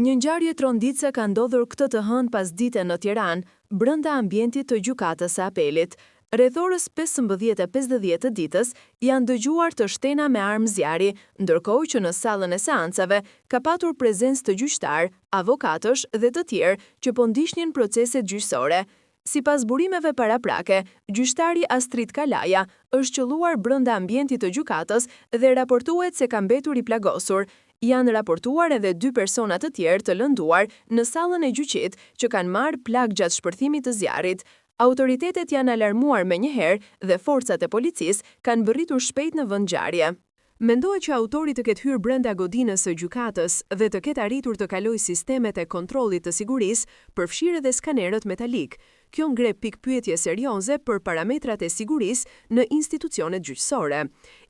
Një ngjarje tronditëse ka ndodhur këtë të hënë pasdite në Tiranë, brenda ambientit të Gjykatës së Apelit. Rreth orës 15:50 të ditës janë dëgjuar të shtëna me armë zjarri, ndërkohë që në sallën e seancave ka patur prezencë të gjyqtarë, avokatësh dhe të tjerë që po ndiqnin proceset gjyqësore. Sipas burimeve paraprake, gjyqtari Astrit Kalaja është qëlluar brenda ambientit të gjykatës dhe raportohet se ka mbetur i plagosur. Janë raportuar edhe dy persona të tjerë të lënduar në sallën e gjyqit që kanë marrë plagë gjatë shpërthimit të zjarrit. Autoritetet janë alarmuar menjëherë dhe forcat e policisë kanë mbërritur shpejt në vendngjarje. Mendohet që autori të ketë hyrë brenda godinës së gjykatës dhe të ketë arritur të kalojë sistemet e kontrollit të sigurisë, përfshirë edhe skanerët metalikë. Kjo ngre pikëpyetje serioze për parametrat e sigurisë në institucionet gjyqësore.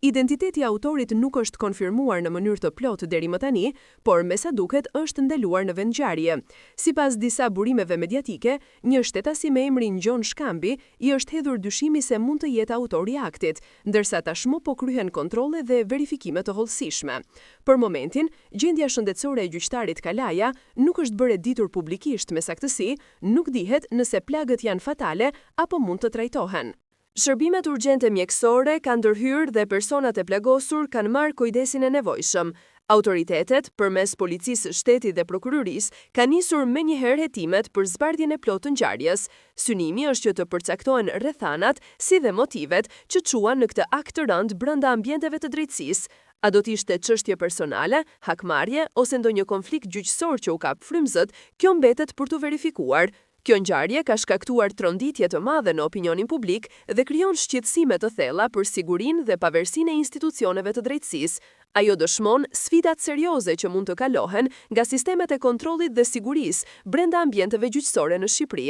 Identiteti i autorit nuk është konfirmuar në mënyrë të plotë deri më tani, por me sa duket është ndaluar në vendngjarje. Sipas disa burimeve mediatike, një shtetasi me emrin Gjon Shkambi i është hedhur dyshimi se mund të jetë autori i aktit, ndërsa tashmë po kryhen kontrolle dhe verifikime të hollësishme. Për momentin, gjendja shëndetësore e gjyqtarit Kalaja nuk është bërë e ditur publikisht me saktësi, nuk dihet nëse plagët janë fatale apo mund të trajtohen. Shërbimet urgjente mjekësore kanë ndërhyrë dhe personat e plagosur kanë marrë kujdesin e nevojshëm. Autoritetet, përmes Policisë së Shtetit dhe Prokurorisë, kanë nisur menjëherë hetimet për zbardhjen e plotë të ngjarjes. Synimi është që të përcaktohen rrethanat, si dhe motivet, që çuan në këtë akt të rëndë brenda ambienteve të drejtësisë. A do të ishte çështje personale, hakmarrje ose ndonjë konflikt gjyqësor që u kap frymëzat, kjo mbetet për t'u verifikuar. Kjo ngjarje ka shkaktuar tronditje të madhe në opinionin publik dhe krijon shqetësime të thella për sigurinë dhe pavarësinë e institucioneve të drejtësisë. Ajo dëshmon sfidat serioze që mund të kalohen nga sistemet e kontrollit dhe sigurisë brenda ambienteve gjyqësore në Shqipëri.